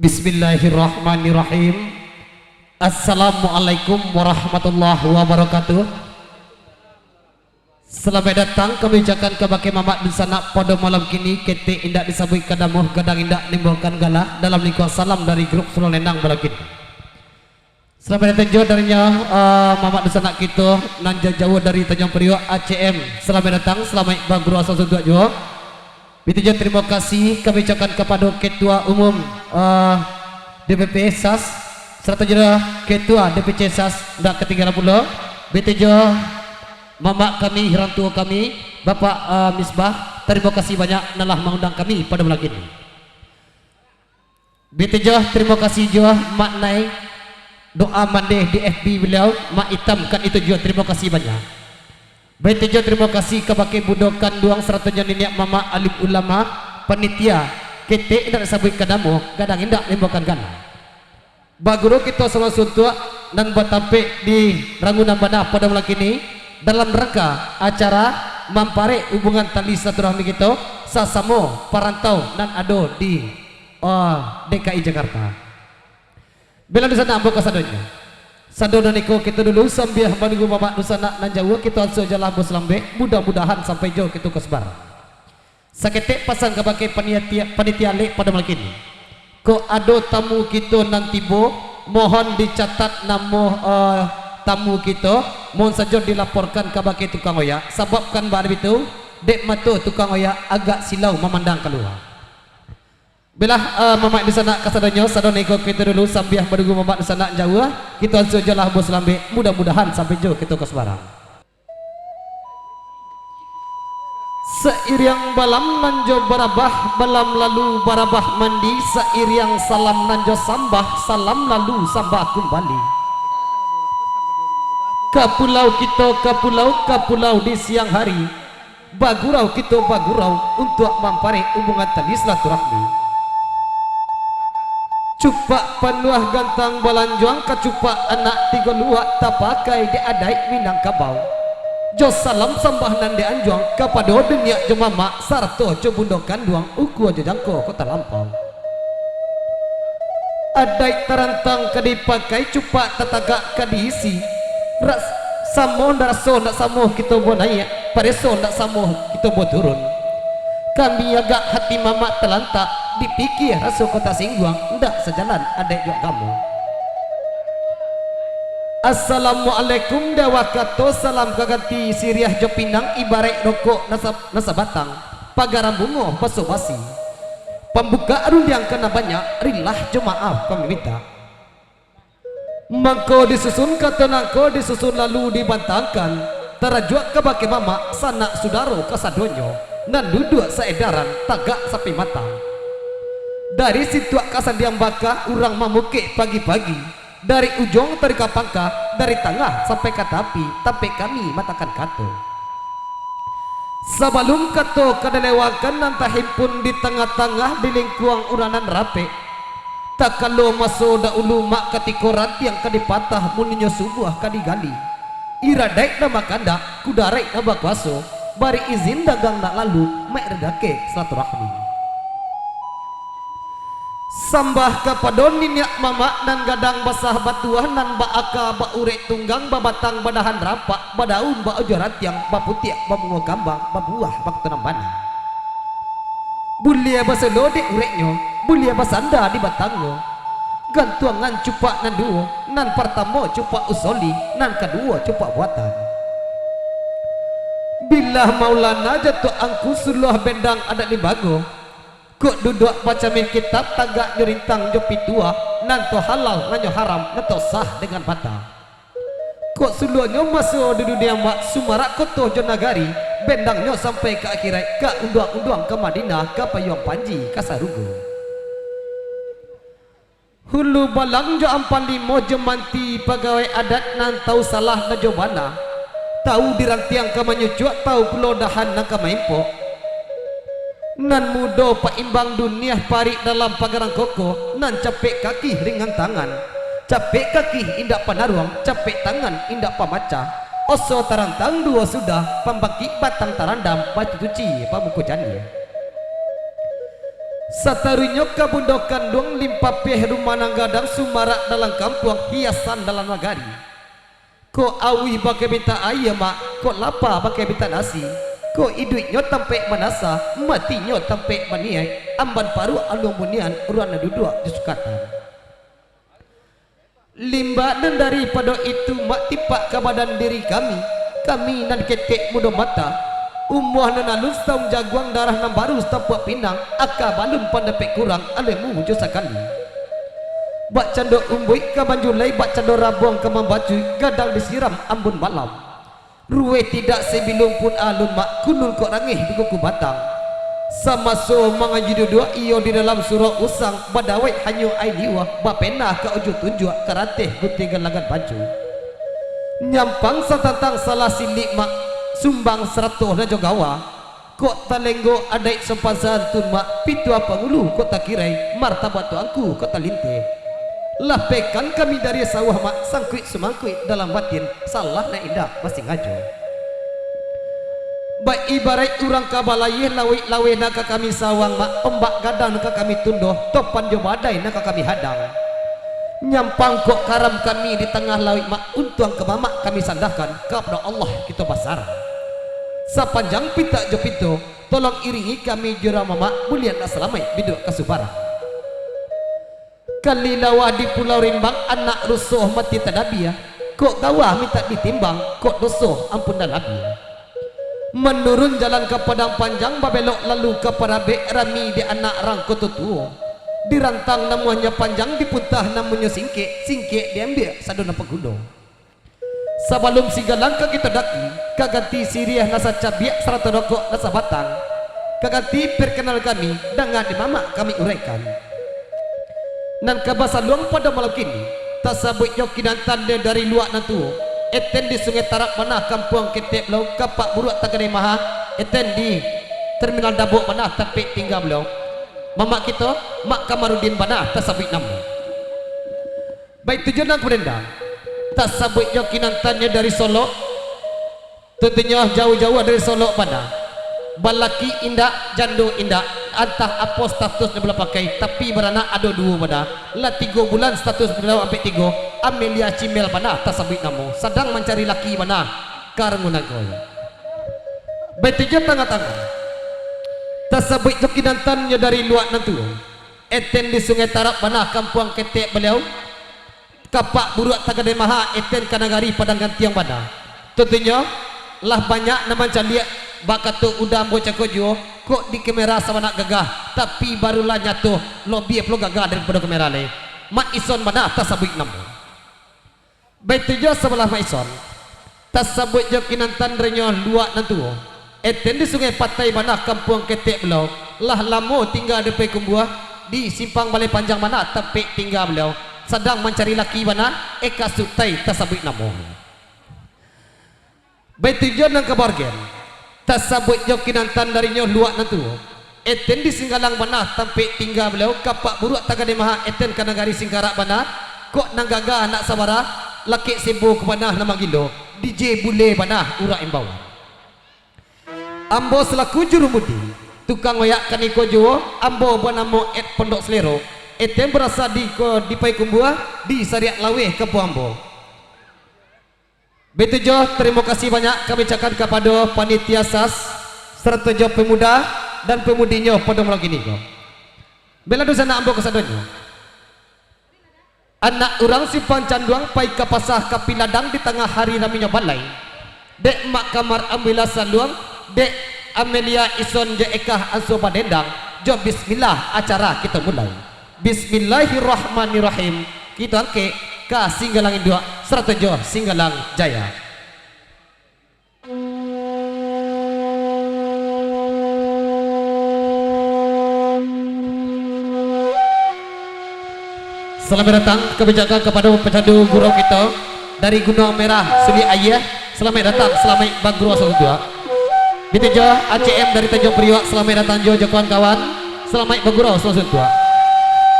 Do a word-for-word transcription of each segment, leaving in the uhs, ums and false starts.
Bismillahirrahmanirrahim. Assalamualaikum warahmatullahi wabarakatuh. Salamaik datang kami ucapkan kabake mamak dunsanak pado malam kini, ketek indak disabuik ka damuah, gadang indak nimbulkan galah, dalam lingkuang salam dari grup Surau Lenang malam kini. Salamaik datang juo dari nyo, eh, mamak dunsanak kito nan jauah-jauah dari Tanjung Priok, A C M. Salamaik datang, salamaik baguru asa suntuak juo. Baitu juo tarimo kasih kami ucapkan kapado Ketua Umum, eh, D P P S A S, sarato juo Ketua D P C S A S, indak katinggalan pulo. Baitu juo mamak kami, urang tuo kami, Bapak, eh, Misbah, tarimo kasih banyak nan lah maundang kami pado malam kini. Baitu juo tarimo kasih juo Mak Nai, doa mandeh di F B baliau, Mak Itam kan itu juo tarimo kasih banyak. Baitu juo tarimo kasih kabake bundo kanduang sarato jo niniak mamak alim ulama, panitia, ketek indak disabuik ka damuah, gadang indak nimbulkan galah. Baguru kito saluruah suntuak nan batampek di Rangunan Bana pado malam kini, dalam rangka acara mamparek hubungan tali silaturahmi kito sasamo parantau nan ado di, ah, D K I Jakarta. Baitu dunsanak ambo kasadonyo. Sado nan iko kito dulu, sambia manunggu mamak dunsanak nan jauah, kito ansuang jalan basalambek, mudah-mudahan sampai jo kito ka subarang. Saketek pasan kabake panitia, panitia alek pado malam kini. Kok ado tamu kito nan tibo, mohon dicatat namo, eh, tamu kito, mohon sajo dilaporkan kabake tukang oyak, sabab kan baa baitu, dek mato tukang oyak agak silau mamandang kalua. Baitu, eh, mamak dunsanak kasadonyo, sado nan iko kito dulu, sambia manunggu mamak dunsanak jauah, kito ansuang jalan basalambek, mudah-mudahan sampai jo kito ka subarang. Sairiang balam nan jo barabah, balam lalu barabah mandi, sairiang salam nan jo sambah, salam lalu sambah kumbali. Ka pulau kito, ka pulau, ka pulau di siang hari, bagurau kito bagurau, untuak mamparek hubungan tali silaturahmi. Cupak panuah gantang balanjuang, kacupak anak tigo luak tapakai di adaik Minangkabau. Jo salam sambah nan di anjuang kapado niniak jo mamak, sarato jo bundo kanduang, ukua jo jangko kok talampau. Adaik tarantang ka dipakai, cupak tatagak ka diisi. Ras-, samo ndak raso ndak samo kito bonaiak, pareso ndak samo kito boturun. Kami agak hati mamak talantak, dipikia raso kok tasingguang, ndak sajalan adaik jo agamo. Assalamualaikum dek awak kato, salam ka ganti siriah jo pinang, ibaraik rokok nan sa-, nan sabatang, pagaran bungo baso-basi. Pambukak rundiang ka nan banyak, rilah jo maaf kami mintak. Mangko disusun kato nangko, disusun lalu dibantangkan, tarajuak kabake mamak, sanak sudaro kasadonyo, nan duduak saedaran, tagak sapi matang. Dari situak ka sandiang baka, urang mamukek pagi-pagi, dari ujuang taruih ka pangka, dari tangah sampai ka tapi, tampek kami matakan kato. Sabalum kato ka dilewakan, nan tahimpun di tangah-tangah, di lingkuang urang nan rapek, takalo maso dahulu mak, katiko rantiang ka dipatah, muninyo subuah ka digali, iradaik nan bakandak, kudaraik nan bakuaso, bari izin dagang nak lalu, maik radake silaturahmi. Sambah kapado niniak mamak, nan gadang basah batuah, nan baaka baurek tunggang, babatang badahan rampak, badaun baujuah rantiang, baputiak babungo kambang, babuah bakato nan bana. Buliah baselo di ureknyo, buliah basanda di batangnyo. Gantuangan cupak nan duo, nan partamo cupak usoli, nan kaduo cupak buatan. Bilah Maulana jatuah angku, suluah bendang adat limbago. Kok duduak bacamin kitab, tagak jo rintang jo pituah, nan tu halal, nan nyo haram, nan tu sah dengan bata. Kok suluahnyo maso di dunia mak, sumarak koto jo nagari, bendangnyo sampai ka akhirat, ka unduang-unduang ka Madinah, ka payuang panji ka sarugo. Hulu balang jo ampang limo, jo manti pagawai adat, nan tau salah nan jo bana, tau dirantiang ka manyucuak, tau pulo dahan nan ka maimpok. Nan mudo paimbang duniah, parik dalam pagaran koko, nan capek kaki ringan tangan, capek kaki indak panaruang, capek tangan indak pamacah, oso tarantang duo sudah, pambangkik batang tarandam, batutuci pamuko janiah. Sataruihnyo ka bundo kanduang, limpapeh rumah nan gadang, sumarak dalam kampuang, hiasan dalam nagari. Kok auih bakeh mintak aia, Mak, kok lapa bakeh mintak nasi, kok iduiknyo tampek manasa, matinyo tampek baniaik, amban paruik alun bunian, urang nan duduak di sukatan. Limbak nan daripado itu, Mak, tipak ka badan diri kami, kami nan ketek mudo mata, umua nan alun sataun jaguang, darah nan baru satampuak pinang, aka balun pandapek kurang, alemu jo sakali. Bak cando umbuik ka manjulai, bak cando rabuang ka mambacuik, gadang disiram ambun malam. Ruweh tidak sabilun pun alun, Mak, kunun kok rangeh di kuku batang. Samaso mangaji duduak iyo di dalam surau usang, badawek hanyo aia liua, bapena ka ujuang tunjuak, karateh gunting galangan baju. Nyampang satantang salah silik, Mak, sumbang sarato nan jo gawa. Kok talenggo adaik sopan santun, Mak, pituah pangulu kok takirai, martabat tuanku kok talinteh. Lapekan kami dari sawah, Mak, sangkuik sumangkuik dalam batin, salah nan indak basingajo. Baibaraik urang ka balayia, lawik laweh nan ka kami sawang, Mak, ombak gadang nan ka kami tundo, topan jo badai nan ka kami hadang. Nyampang kok karam kami di tangah lauik, Mak, untuang ka mamak kami sandahkan, kapado Allah kito basarah. Sapanjang pintak jo pinto, tolong iringi kami jo doa, Mak, buliah nak salamaik biduak ka subarah. Kalilawah di Pulau Rimbang, anak ruso mati tadabiah, kok gawah mintak ditimbang, kok doso ampun nan labiah. Manurun jalan ka Padang Panjang, babelok lalu ka Parabek, rami di anak rang koto tuo. Dirantang namuahnyo panjang, dipuntah namuahnyo singkek, singkek diambiak sado nan paguno. Sabalun Singgalang ka kito daki, ka ganti siriah nan sacabiak sarato dokok nan sabatang, ka ganti perkenal kami, dangan di mamak kami uraikan. Nan ka basaluang pado malam kini, tasabuik jo kinantannyo dari luak nan tuo, eten di Sungai Tarab bana kampuang ketek Belau, kapak buruak tagadai maha, eten di Terminal Dabok bana tampek tingga baliau. Mamak kito, Mak Kamarudin bana tasabuik namo. Baitu juo nan ka mandendang, tasabuik jo kinantannyo dari Solok, tantunyo jauah-jauah dari Solok bana. Balaki indak, jando indak, antah apo status nan baliau pakai, tapi baranak ado duo bana. Lah tigo bulan status baliau ampek tigo, Amelia Cimel bana tasabuik namo, sadang mancari laki bana ka ranggunan ko. Baitu juo tangah-tangah, tasabuik jo kinantannyo dari luak nan tuo. Eten di Sungai Tarab bana kampuang ketek baliau, kapak buruak tagadai maha, eten ka nagari Padang Gantiang bana. Tantunyo, lah banyak nan mancaliak, bak kato uda ambo cako juo, kok di kamera sabanak gagah, tapi barulah nyato, lobiah pulo gagah daripado kamera lai. Mak Ison bana tasabuik namo. Baitu juo sabalah Mak Ison, tasabuik jo kinantan darinyo luak nan tuo. Eten di Sungai Patai bana kampuang ketek baliau, lah lamo tingga di Payakumbuah, di Simpang Balai Panjang bana tampek tingga baliau, sadang mancari laki bana, Eka Sutai tasabuik namo. Baitu juo nan ka baorgen, tasabuik jo kinantan darinyo luak nan tuo. Eten di Singgalang bana tampek tingga baliau, kapak buruak tagadai maha, eten ka nagari Singkarak bana, kok nan gagah anak sabara, lakek sebo ka bana nan manggilo, D J bule bana urang imbauan. Ambo salaku jurumudi, tukang oyak kaniko juo, ambo banamo Ed Pondok Selero, eten barasa di ko di Payakumbuah, di Sariak Laweh kampuang ambo. Baitu juo, tarimo kasih banyak kami ucapkan kapado panitia sas, sarato jo pemuda dan pemudinyo pado malam kini ko. Bela dunsanak ambo kasadonyo. Anak urang Simpang Canduang pai ka pasa ka Piladang di tangah hari raminyo balai. Dek Mak Kamar ambilah saluang, dek Amelia Ison jo Ekah anso badendang, jo bismillah acara kito mulai. Bismillahirrahmanirrahim. Kito angkek ka Singgalang Induak sarato jo Singgalang Jaya. Salamaik datang kami ucapkan kapado pecandu gurau kito dari Gunuang Merah, Sulik Aia. Salamaik datang, salamaik bagurau sauntuak. Baitu juo A C M dari Tanjung Priok, salamaik datang juo jo kawan-kawan. Salamaik bagurau sauntuak.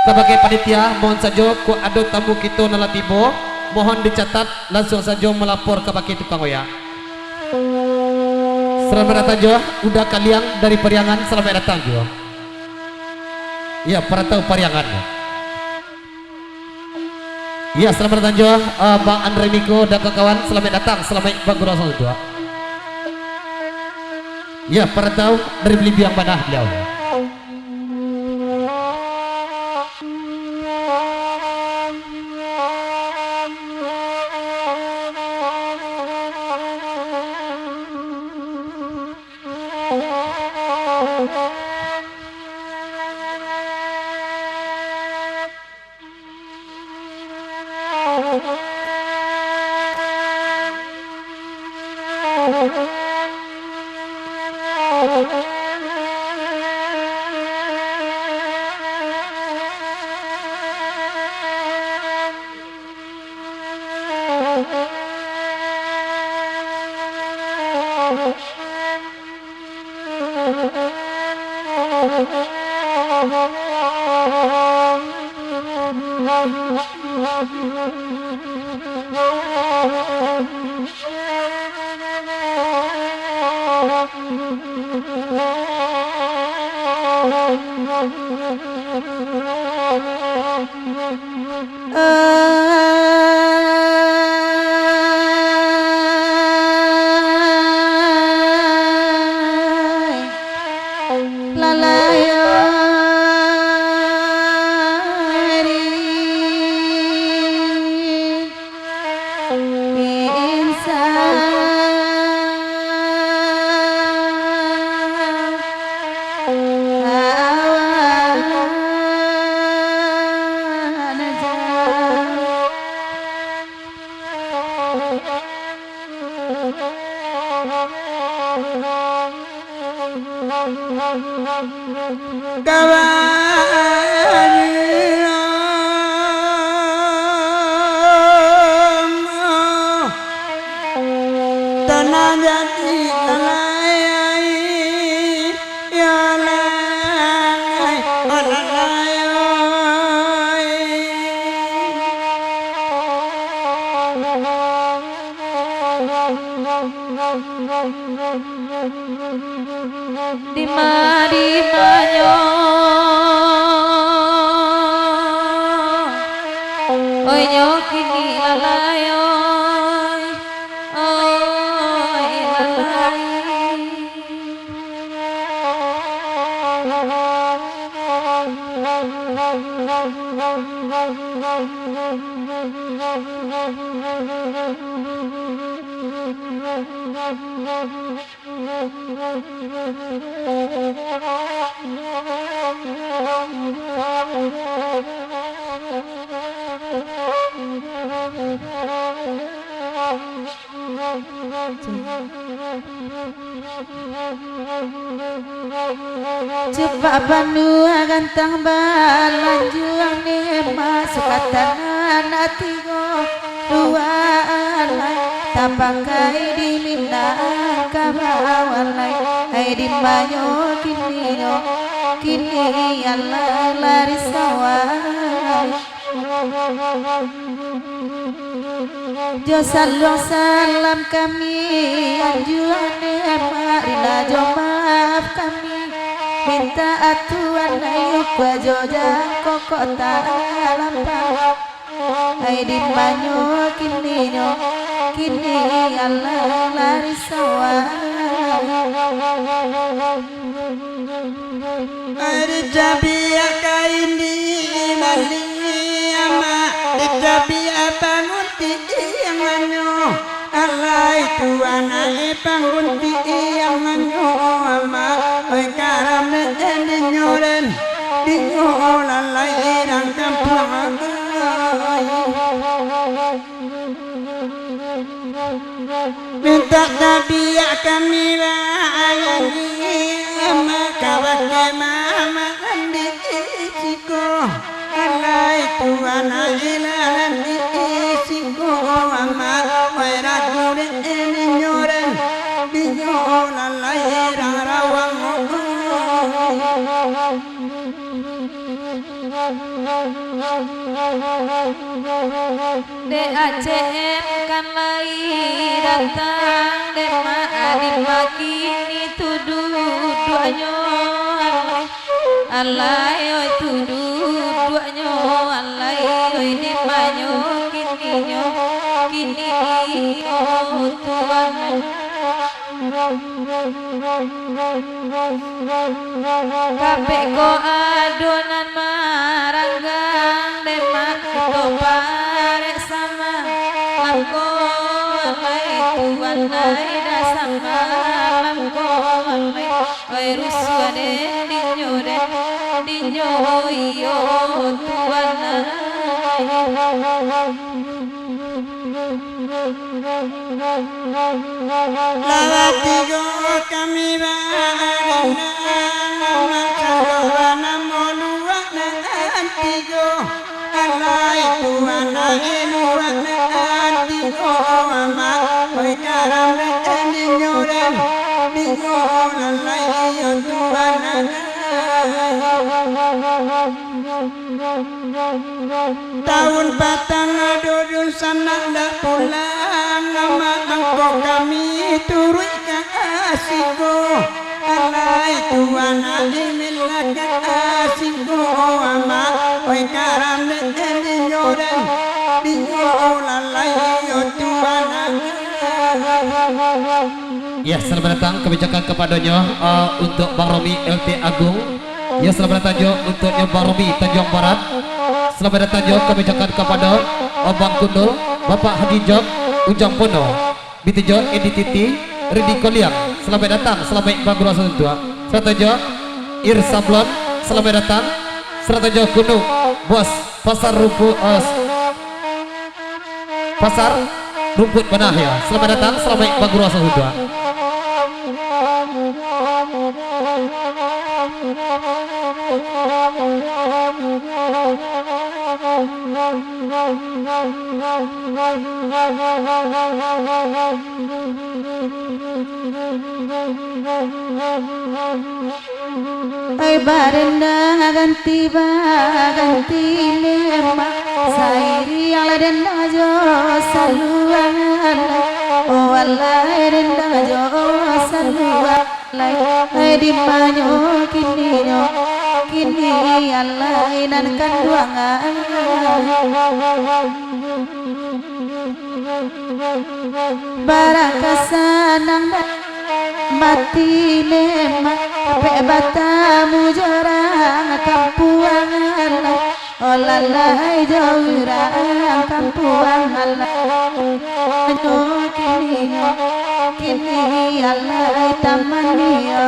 Kabake panitia, mohon sajo kok ado tamu kito nan lah tibo, mohon dicatat, lansuang sajo malapor kabake tukang oyak. Salamaik datang juo, Uda Kaliang dari Pariangan, salamaik datang juo. Ya, Parantau Pariangan. Ya, selamat datang jua, eh, Bang Andre Miko dan kawan-kawan. Selamat datang, selamat bagurau satu dua. Ya, Parantau dari Belimbing, mana beliau? Ai, lalai ari. Insan awan jan. Kawan, tanah jadi lalai, ya lalai, oh lalai, oi. Dima, dimanyo, oi, nyo kini lalai, oi, oi, lalai. Cupak panuah gantang balanjuang, ni masuak ka tanah nan tigo duo alai, tapakai di Minang ka bawah lai. Ai dimanyo kininyo, kini alah lari sawah. Jo saluang salam kami, anjuang nikmat, rila jo maaf kami mintak, Tuan, ai ukua jo jangko kok talampau. Ai dimanyo kininyo, kini alah lari sawah. Ari cabiak kain di bali, amak, di cabiak pangguntiang manyo. Alai Tuan, ai pangguntiang manyo, amak. Oi, karam den dinyo den, dinyo lalai rang kampuang. Mintak tabiak kami bajanji, amak, ka bakeh mamak di siko. Alai Tuan, ai lalan di siko, amak. Wai ragu dek dinyo den, dinyo lalai rang rawang. Dek Aceh M kan lai datang, dek Mak Adin bakini tu duduaknyo. Alai oi tu duduaknyo, alai oi di manyo kininyo, kini oh Tuhan. Kabek ko ado nan maranggang, demak kito parek sama. Langko alai Tuhan ai dah sama, langko alai. Oi rusuah den dinyo den, dinyo iyo Tuhan ai. Lah tigo kami barandang, mancando banamo luak nan tigo. Alai Tuhan ai luak nan tigo, amak. Oi karam den dinyo den, dinyo lalai yo Tuhan ai. Taun patang ado dunsanak dak pulang, amak angko kami turuik ka siko. Alai Tuhan ai milah ka siko, amak. Oi karam den dinyo den, dinyo lalai yo Tuhan ai. Ya, selamat datang kami ucapkan kapadonyo, eh, untuk Bang Romi L T Agung. Ya, selamat datang jo untuknyo Bang Romi Tanjuang Barat. Selamat datang jo kami ucapkan kapado Abang Kunul, Bapak Haji Jok, Ujang Pono, Binti Jo, Edi Titi, Ridi Koliang. Selamat datang, selamat baguru asa tuak. Sarato jo Ir Sablon, selamat datang. Sarato jo Kunung, Bos Pasar Rumput, eh, Pasar Rumput Banah, ya. Selamat datang, selamat baguru asa tuak. Ai barendang ganti baganti lemak, sairiang lah dendang jo saluang alai. Oh alai dendang jo saluang alai. Ai di manyo kininyo, kini alai nan kanduang ai. Barangka sanang mati lemak, dapek batamu jo urang kampuang alai. Oh lalai jo urang kampuang alai. Nyo kininyo, kini alai taman iyo.